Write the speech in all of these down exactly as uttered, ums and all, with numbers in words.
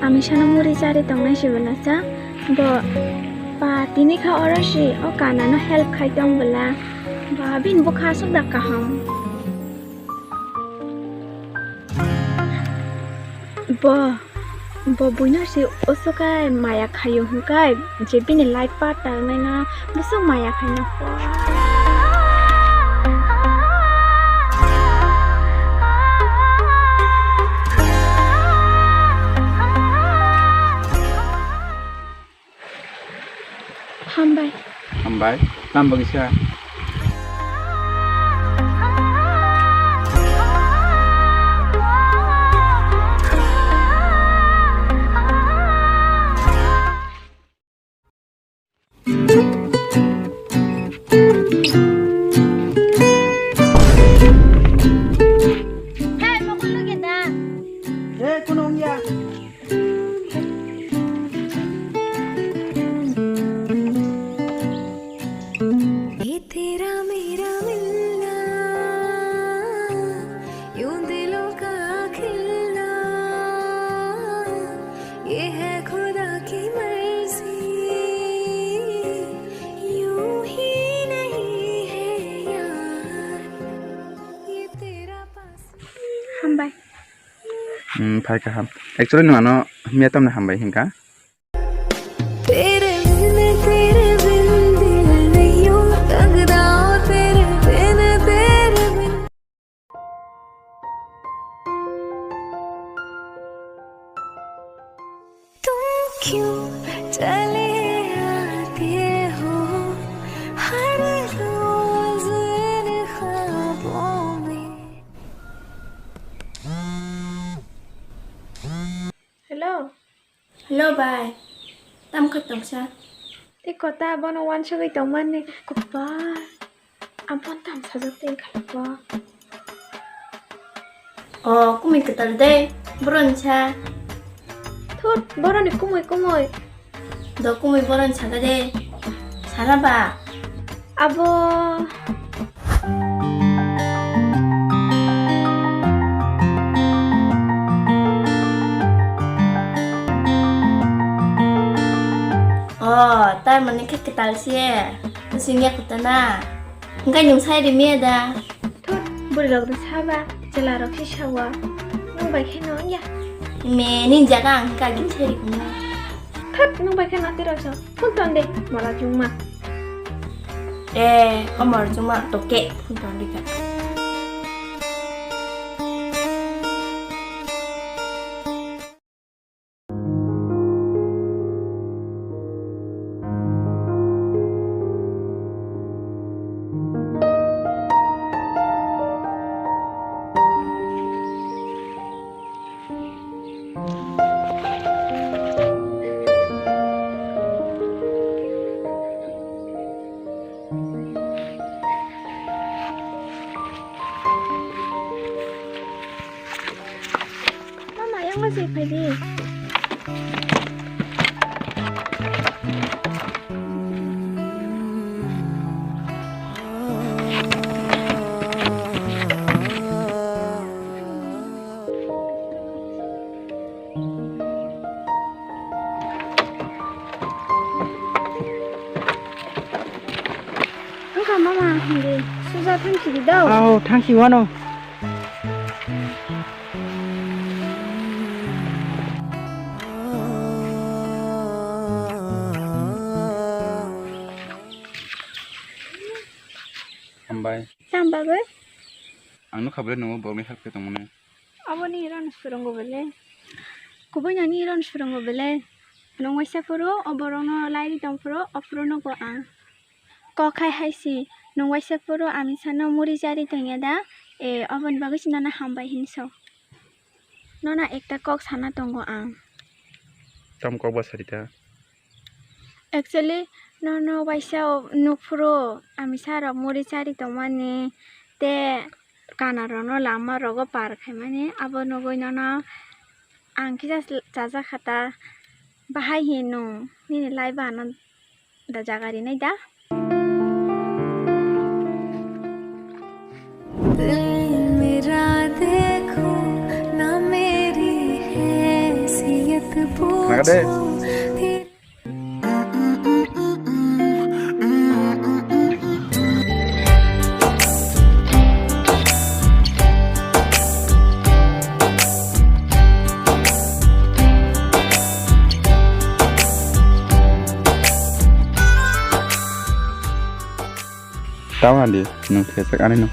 Amisano muri chari tongnai si bwlasa. Bo ba tini kha oro si o kanano help khai tong bwla. Ba bini bwkha aswk da kaham. Bo, bo buino si usukai maya khaio hwnkhe je bini life partner naina busuk maya khaina. Hambai. Hambai. Tamo bagwi sa? Hey, mokol lagi dah. Hey, kuno ongya. ये तेरा मेरा मिलना, यूं दिलों का खिलना, ये है खुदा की मर्जी, यूं ही नहीं है यार, ये तेरा पास. Hambai. Hmm, phai kaham. Actually, no, ano miya tamni hambai hinka. तेरे बिन, तेरे बिन दिल नहीं यूं लगदा, तेरे बिन, तेरे बिन. तुम क्यों चले आते हो हर रोज इन ख्वाबों में? Hello. Hello, bai. Tamo khe tongsa? Tei kota bono wansugwi tongmani kwbang. Aboni tamo sajak tei khalai bo. O, kumui kwtal de, boroni sa. Thut, boroni kumui, kumui. Do kumui boroni saka de. Sana ba? Abo. O, tar mani khe kwtal se. Singya kwtana. Hwnkhe nwng sai rimiya da? Thut, bwrwi rok da saba, chwla rok se sawa. Nwng bai khe no ya. Me, nini jaga ang kagin sai rikna. Thut, nwng bai khe no tei rok sa. Phone ton de, mala chungma. Eh, omor chungma toke, phone ton de ka. Mama, yang masih pedi. Wngkha mama, hindi suja thangsi di dao. Ao, thangsi wano. Hambai. Tam bagwi? Ang nukha bwle, nwng borokni help khe tongmani. Aboni iron swrwngo bwle. Kubui nani iron swrwngo bwle. Nwng waisa phuru o borokno lairi tong phuru o phuru nugo ang. Kok khai hai si, nwng waisa phuru amisano muri chari tongya da, e, oboni bagwi si nono hambai hinwi sao. Nono ekta kok sana tongo ang. Tam kok ba sari ta? Actually, nono waisa o nukphuru amisa rok muri chari tongmani, te kana rokno lama rogo par khaimani, abo nugui nono ang kisa chajak kha ta, bahai hinwi nwng nini lai bano da jaga rinai da. दिल मेरा देखो ना मेरी हैसियत Naga de. Tamo andi, nwng thesek ani no.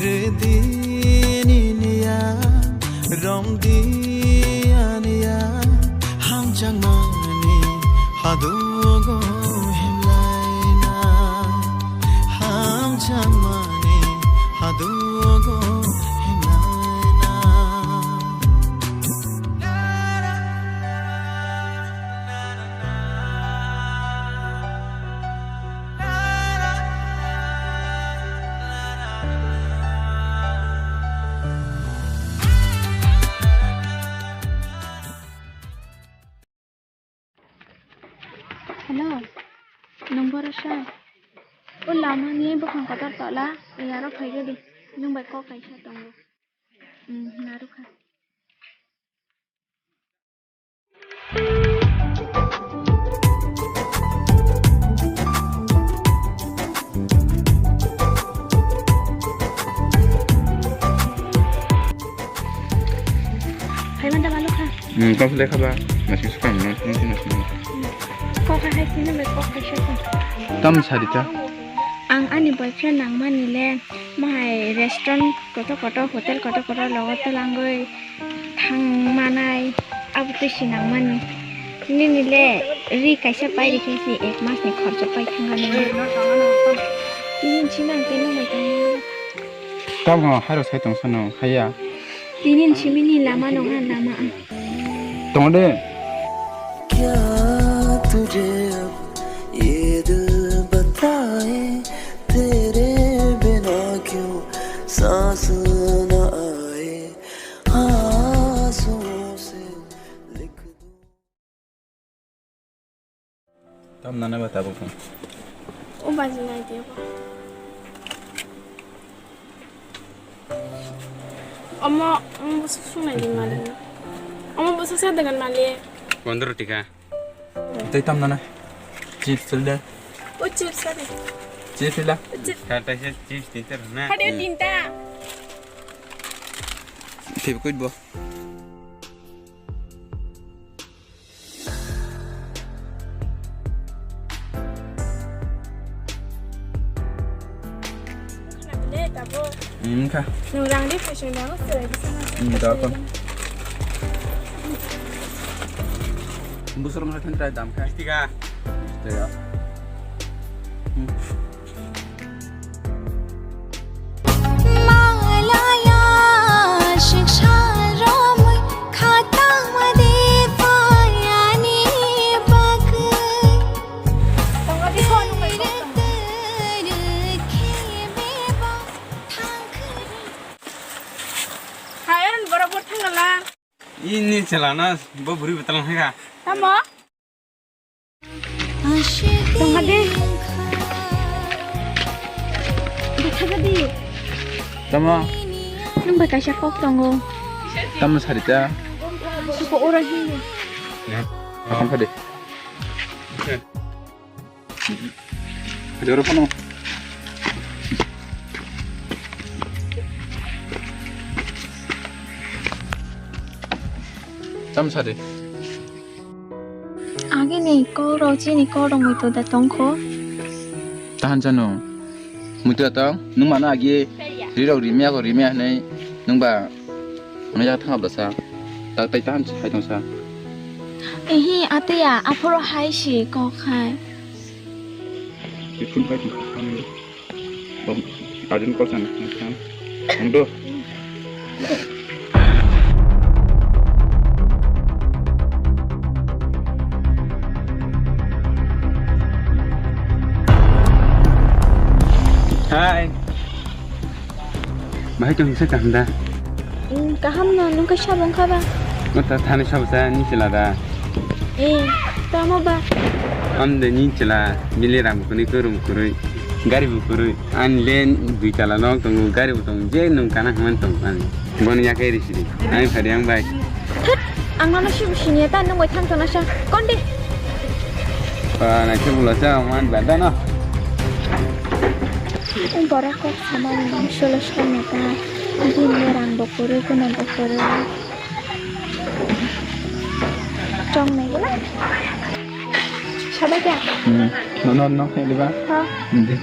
Rwdi nini ya, romdi ani ya, hamjakmani hadugo himlaina, hamjakmani hadugo himlaina. Hello, nwng boro sa? O lama ni buphang kotor tola, e aro phai di. Nwng bai kok kaisa tongo. Hmm, narwkha. Phaiman da malo kha. Hmm, kok le kha ba. Nasi sukang no, nasi nasi. Kok hai sini be kok kaisa. Tam sarita. Ang ani boyfriend nangmani le, mohai restaurant kotor kotor, hotel kotor kotor logo twlangwi thangmanai, abo twi sinangmani. Nini le ri kaisa pai rikhe si ek mas ni khorcha pai thangani. Tini sini ang tei nung bai tongmani. Tamo hairo sai tong sano, haya. Tini simi ni lama nong ha lama ang. Tong de. क्या तुझे अब ये दिल बताए, तेरे बिना क्यों सांस न आए, आंसुओं से लिख दूं। Tam nana ba tabuk phone. O baji nai de bo. Omo, omo bwswk swngnai di mali. Omo bwswk sa dagan mali. Pondro tika. Tei tam nana. Chips sil de. O chips sa de. Chips sil da. O chips. Kha taisa chips tinta rwna. Kha de tinta. Thip kuit bo. Wngkha. Nwng rang di fashion rang, serai di sana. Hmm, da kon. Busur ngai than try dam kha. Tiga. Tiga. Hmm. Malaya shikha romwi khatang ma de payani bagwi. Tere tere khebe ba thangkhri. Hayan borok bo thangala. Ini chalana bo buri betalang hega. Tamo? Tongha de. Bwthaga di. Tamo? Nwng bai kaisa kok tongo. Tamo sarita? Suko oro hi. Tongha de. Joro phano. Tamo sadi. Agi ni kok rok chini kok rok muitu da tongkho. Tahan chano. Muitu da tong. Nwng mano agi. Rirok rimya ko rimya hinwi nwng ba. Ano ya thang abla sa. Tak tai tam hai tong sa. Ehi, ateya, aphoro hai si kok hai. Phone pai tong sa. Bom, urgent call sana. Ang do. Hai. Bahai tong hingsa kaham da? Hmm, kaham no, nung kaisa bong kha ba? Mata thani sabo sa ni chila da? Eh, tamo ba? Am de ni chila, bili ram kuni kurum kurui, gari bu kurui. An len dui tala nok tongo, gari bo tongo, je nwng kana hwnmani tong ani. Boni yakai risi di. Ani phari ang bai. Thut, ang nono sibu siniya ta, nwng bai thang tona sa. Kondi? Ah, na ke bula sa, man ba da no. Borok kok samani solo solo ta. Bini rang bo kuru, kuno bo kuru. Chong nai gula. Sabai kya? Hmm. No, no, no, hai diba? Ha. Hindi.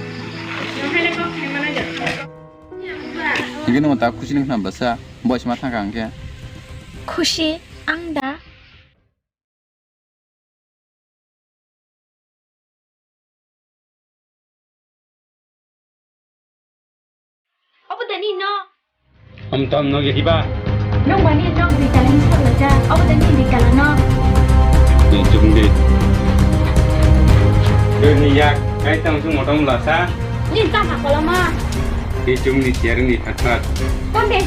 Hingke nwng ta khusi nung khna bwsa, boys ma thangkha hingke. Khusi ang da. Obo da ni no. Am tam no ge hiba. Nung bani nok di kalang sa la ja. Obo da ni di kalang no. Ni chum di. Ni yak kai tang sung motom la sa. Ni tam ha koloma. Ni chum ni chair ni phat phat. Konde.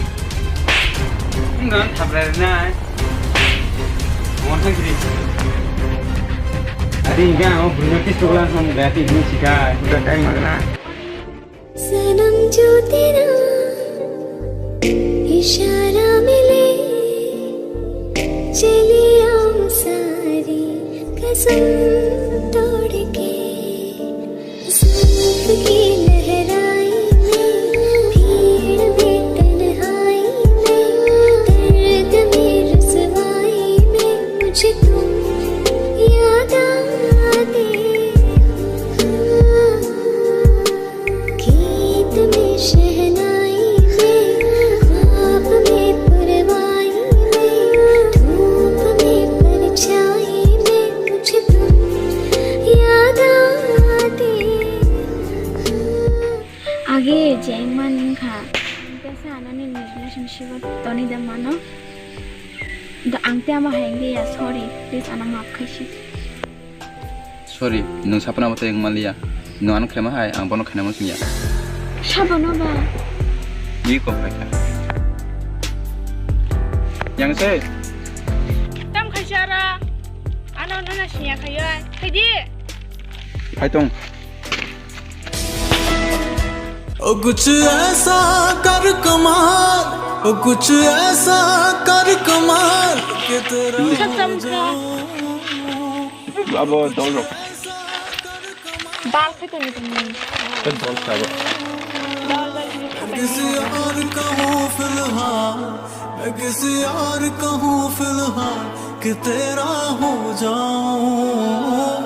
Ngan thapra na. Mo thang di. Adi ga o bunya ti sugla hon da ti ni sika. Udah kai magna. सनम जो तेरा इशारा मिले, चले आओ सारी कसम तोड़ के। जुल्फ की लहराई में, भीड़ में, तन्हाई में, दर्द में, रुसवाई में, मुझे तुम याद आते हो। गीत में शहनाई में, ख्वाब में पुरवाई में, धूप में परछाई में, मुझे तुम याद आते हो। Age jeng man wngkha, tesa anani relationship o toni da mano. Da ang te ama hai wngya, sorry, please ano maaf khaisi. Sorry, nwng saphano abo tei wng manliya. Nwng ano khaima hai, ang bono khainai muchungya. Sabono ba? Ni kok phaikha. Yang se. Tam khaisa ra. Ano nana sinya khayo ai. Khaidi. Phai tong. ओ कुछ ऐसा कर कमाल, ओ कुछ ऐसा कर कमाल कि तेरा हो जाऊं। Abo dol rok. Dal khe tongwi tongwi. Khe dol sabo. Dal bai khe tongwi. किसी और का हूँ फिलहाल, मैं किसी और का हूँ फिलहाल कि तेरा हो जाऊं।